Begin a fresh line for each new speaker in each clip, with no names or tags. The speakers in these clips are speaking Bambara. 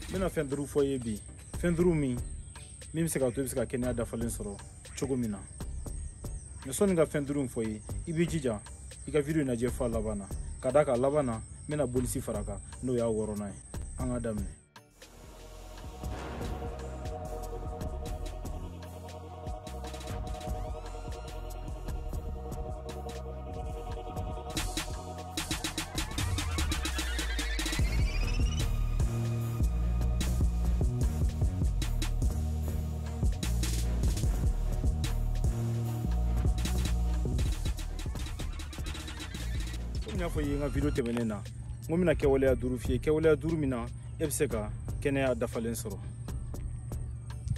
N bɛna fɛn duuru fɔ i ye bi, fɛn duuru min bɛ se ka to i bɛ se ka kɛnɛya dafalen sɔrɔ cogo min na. Mɛ sɔnni ka fɛn duuru in fɔ i ye, i b'i jija i ka video in lajɛ f'a laban na, ka d'a kan laban na n bɛna bonus fara a kan, n'o y'a wɔɔrɔnan ye. An ka daminɛ. N y'a fɔ i ye n ka video tɛmɛnen na, n ko n bɛna kɛwaleya duuru f'i ye, kɛwaleya duuru min na e bɛ se ka kɛnɛya dafalen sɔrɔ.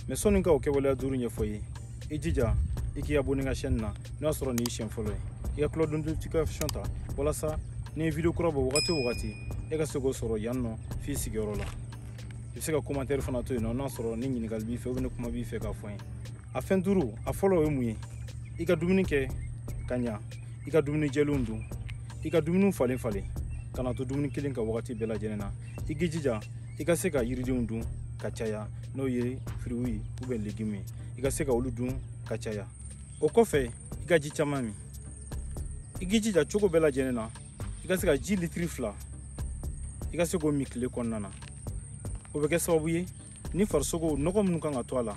Mɛ sɔnni ka o kɛwaleya duuru ɲɛfɔ i ye, i jija i k'i abonné n ka chaîne na, n'o y'a sɔrɔ nin y'i siɲɛ fɔlɔ ye. I ka cloche de notification ta walasa ni ye video kura bɔ wagati o wagati e ka se k'o sɔrɔ yan nɔ f'i sigiyɔrɔ la. I bɛ se ka commentaire fana to yen nɔ, n'a sɔrɔ ni ɲininkali b'i fɛ ou bien ni kuma b'i fɛ k'a fɔ n ye. A fɛn duuru, a fɔlɔ ye mun ye? I ka dumuni kɛ ka ɲa, i ka dumuni jɛlenw dun, i ka dumuni falen falen, kana to dumuni kelen ka wagati bɛɛ lajɛlen na. I k'i jija i ka se ka yiridenw dun ka caya, n'o ye fruits ye ou bien légumes ye, i ka se ka olu dun ka caya. O kɔfɛ i ka ji caman min, i k'i jija cogo bɛɛ lajɛlen na i ka se ka ji litiri 2 i ka se k'o min tile kɔnɔna na. O bɛ kɛ sababu ye ni farisogo nɔgɔ minnu kan ka to a la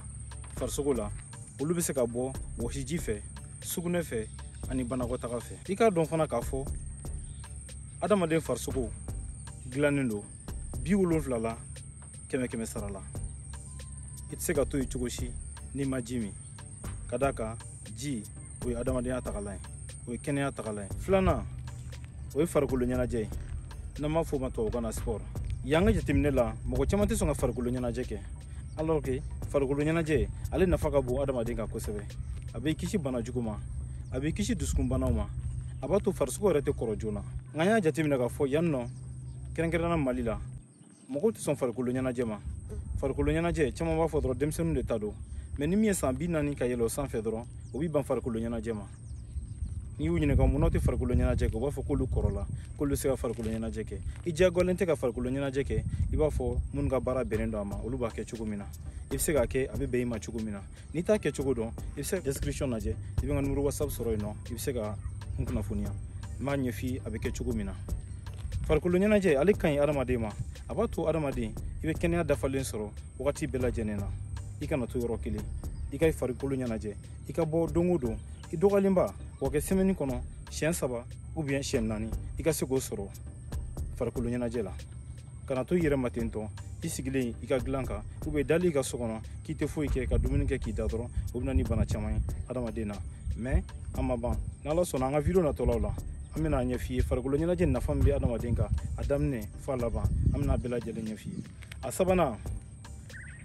farisogo la, olu bɛ se ka bɔ wɔsiji fɛ, sugunɛ fɛ ani banakɔtaga fɛ. I k'a dɔn fana k'a fɔ adamaden farisogo dilannen don 70 la 100 sara la. I tɛ se ka to yen cogo si n'i ma ji min, ka d'a kan ji o ye adamadenya tagalan ye, o ye kɛnɛya tagalan ye. Filanan, o ye farikolo ɲɛnajɛ ye, n'an b'a fɔ o ma tubabukan na sport. Yan ka jateminɛ la, mɔgɔ caman tɛ sɔn ka farikolo ɲɛnajɛ kɛ, alors que farikolo ɲɛnajɛ ale nafa ka bon adamaden kan kosɛbɛ. A b'i kisi bana jugu ma, a b'i kisi dusukunbanaw ma, a b'a to farisogo yɛrɛ tɛ kɔrɔ joona. Nka an y'a jateminɛ k'a fɔ yan nɔ kɛrɛnkɛrɛnnenya Mali la, mɔgɔw tɛ sɔn farikolo ɲɛnajɛ ma. Farikolo ɲɛnajɛ caman b'a fɔ dɔrɔn denmisɛnninw de ta don, mɛ ni min ye san 40 ka yɛlɛ o sanfɛ dɔrɔn, o b'i ban farikolo ɲɛnajɛ ma. N'i y'u ɲininka mun n'aw tɛ farikolo ɲɛnajɛ kɛ, u b'a fɔ k'olu kɔrɔla, k'olu bɛ se ka farikolo ɲɛnajɛ kɛ. I diyagoyalen tɛ ka farikolo ɲɛnajɛ kɛ, i b'a fɔ minnu ka baara bɛnnen don a ma, olu b'a kɛ cogo min na. I bɛ se k'a kɛ, a bɛ bɛn i ma cogo min na. N'i t'a kɛ cogo dɔn, i bɛ se ka description lajɛ, i bɛ n ka numéro WhatsApp sɔrɔ yen nɔ, i bɛ se ka n kunnafoniya, n b'a ɲɛf'i ye a bɛ kɛ cogo min na. Farikolo ɲɛnajɛ ale ka ɲi adamaden ma, a b'a to adamaden i bɛ kɛnɛya dafalen sɔrɔ wagati bɛɛ lajɛlen na. I kana to yɔrɔ kelen, i ka farikolo ɲɛnajɛ, i ka bɔ don o don, i dɔgɔyalenba o ka kɛ semaine kɔnɔ siɲɛ 3 ou bien siɲɛ 4, i ka se k'o sɔrɔ farikolo ɲɛnajɛ la. Kana to i yɛrɛ ma ten tɔ, i sigilen i ka dilan kan ou bien dali i ka so kɔnɔ k'i tɛ foyi kɛ, ka dumuni kɛ k'i da dɔrɔn, o bɛ na ni bana caman ye adamaden na. Mɛ an ma ban, n'Ala sɔnna an ka video natɔlaw la, an bɛna ɲɛf'i ye farikolo ɲɛnajɛ nafa min bɛ adamaden kan, a daminɛ f'a laban, an bɛna bɛɛ lajɛlen ɲɛf'i ye. A sabanan,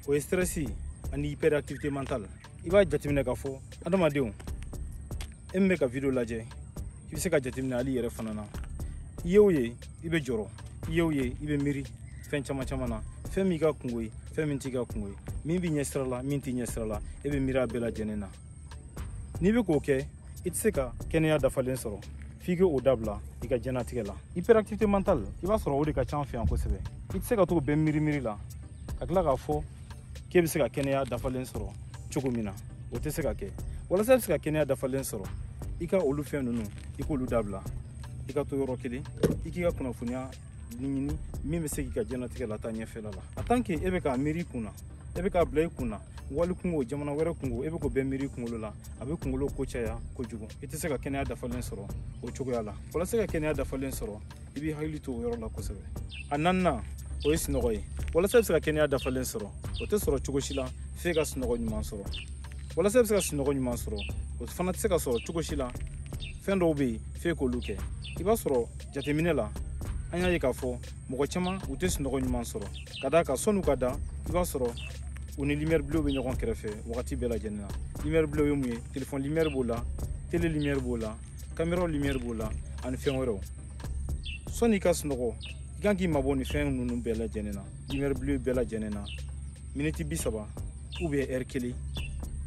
o ye stress ani hyperactivité mentale. I b'a jateminɛ k'a fɔ adamadenw, e min bɛ ka video lajɛ, i bɛ se ka jateminɛ hali i yɛrɛ fana na. I ye o ye, i bɛ jɔrɔ, i ye o ye, i bɛ miiri fɛn caman caman na, fɛn min ka kungo ye, fɛn min t'i ka kungo ye, min b'i ɲɛ sira la, min t'i ɲɛ sira la, e bɛ miiri a bɛɛ lajɛlen na. N'i bɛ k'o kɛ, i tɛ se ka kɛnɛya dafalen sɔrɔ, f'i k'o dabila i ka diɲɛlatigɛ la. Hyperactivité mentale, i b'a sɔrɔ o de ka ca an fɛ yan kosɛbɛ. I tɛ se ka t'o bɛɛ miiri miiri la ka tila k'a fɔ k'e bɛ se ka kɛnɛya dafalen sɔrɔ cogo min na, o tɛ se ka kɛ. Walasa i bɛ se ka kɛnɛya dafalen sɔrɔ, i ka olu fɛn ninnu, i k'olu dabila, i ka to yɔrɔ kelen, i k'i ka kunnafoniya ɲini min bɛ se k'i ka diɲɛlatigɛ lataa ɲɛfɛla la. En tant que e bɛ k'a miiri i kun na, e bɛ k'a bila i kun na, wali kungo, jamana wɛrɛ kungo, e bɛ k'o bɛɛ miiri i kunkolo la, a bɛ kunkolo ko caya kojugu. I tɛ se ka kɛnɛya dafalen sɔrɔ o cogoya la. Walasa ka kɛnɛya dafalen sɔrɔ, i b'i hakili to o yɔrɔ la kosɛbɛ. A naaninan, o ye sunɔgɔ ye. Walasa i bɛ se ka kɛnɛya dafalen sɔrɔ, o tɛ sɔrɔ cogo si la f'e ka sunɔgɔ ɲuman sɔrɔ. Walasa i bɛ se ka sunɔgɔ ɲuman sɔrɔ, o fana tɛ se ka sɔrɔ cogo si la fɛn dɔw bɛ yen f'e k'olu kɛ. I b'a sɔrɔ jateminɛ la, an y'a ye k'a fɔ mɔgɔ caman u tɛ sunɔgɔ ɲuman sɔrɔ, ka d'a kan sɔn'u ka da, i b'a sɔrɔ u ni lumière bleue bɛ ɲɔgɔn kɛrɛfɛ wagati bɛɛ lajɛlen na. Lumière bleue ye mun ye? Téléphone lumière b'o la, télé lumière b'o la, caméra lumière b'o la, ani fɛn wɛrɛw. Sɔnni i ka sunɔgɔ, i kan k'i mabɔ nin fɛn ninnu bɛɛ lajɛlen na, lumière bleue bɛɛ lajɛlen na, miniti 30 ou bien heure kelen,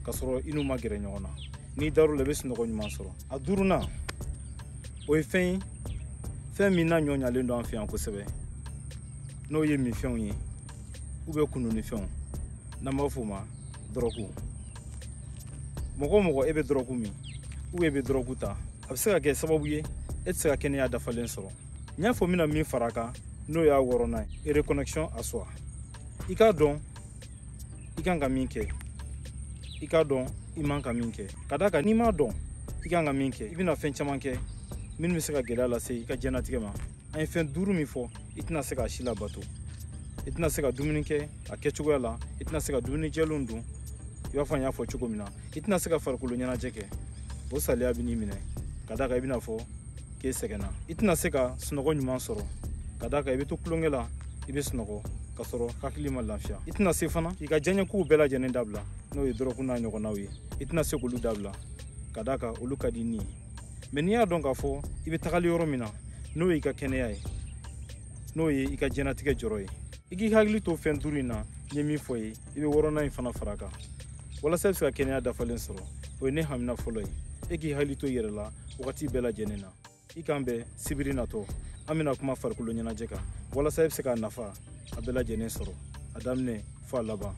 ka sɔrɔ i n'u ma gɛrɛ ɲɔgɔn na. N'i dar'o la, i bɛ sunɔgɔ ɲuman sɔrɔ. A duurunan, o ye fɛn ye, fɛn min n'a ɲɔ ɲalen don an fɛ yan kosɛbɛ, n'o ye minfɛnw ye ou bien kununifɛnw, n'an b'a fɔ o ma dɔrɔgu. Mɔgɔ o mɔgɔ e bɛ dɔrɔgu min ou bien e bɛ dɔrɔgu ta, a bɛ se ka kɛ sababu ye e tɛ se ka kɛnɛya dafalen sɔrɔ. N y'a fɔ n bɛna min fara a kan, n'o y'a wɔɔrɔnan ye, reconnexion à soi. I k'a dɔn i kan ka min kɛ, i k'a dɔn i man ka min kɛ. Ka d'a kan n'i m'a dɔn i kan ka min kɛ, i bɛna fɛn caman kɛ minnu bɛ se ka gɛlɛya lase i ka diɲɛlatigɛ ma. An ye fɛn 5 min fɔ, i tɛna se k'a si labato. I tɛna se ka dumuni kɛ a kɛcogoya la, i tɛna se ka dumuni jɛlenw dun i b'a fɔ an y'a fɔ cogo min na, i tɛna se ka farikolo ɲɛnajɛ kɛ, o saliya bɛ n'i minɛ ka d'a kan i bɛna fɔ k'e sɛgɛnna. I tɛna se ka sunɔgɔ ɲuman sɔrɔ ka d'a kan i bɛ to tulonkɛ la, i bɛ sunɔgɔ ka sɔrɔ hakili ma lafiya. I tɛna se fana k'i ka diɲɛkow bɛɛ lajɛlen dabila, n'o ye dɔrɔgu n'a ɲɔgɔnnaw ye, i tɛna se k'olu dabila ka d'a kan olu ka di ni ye. Mɛ n'i y'a dɔn k'a fɔ i bɛ tagali yɔrɔ min na, n'o y'i ka kɛnɛya ye, n'o ye i ka diɲɛlatigɛ jɔrɔ ye, i k'i hakili to fɛn 5 in na n ye min fɔ ye, i bɛ 6nan in fana fara a kan walasa i bɛ se ka kɛnɛya dafalen sɔrɔ. O ye ne hamina fɔlɔ ye, e k'i hakili to i yɛrɛ la wagati bɛɛ lajɛlen na. I k'an bɛn sibiri natɔ, an bɛna kuma farikolo ɲɛnajɛ kan walasa i bɛ se k'a nafa a bɛɛ lajɛlen sɔrɔ, a daminɛ fo a laban.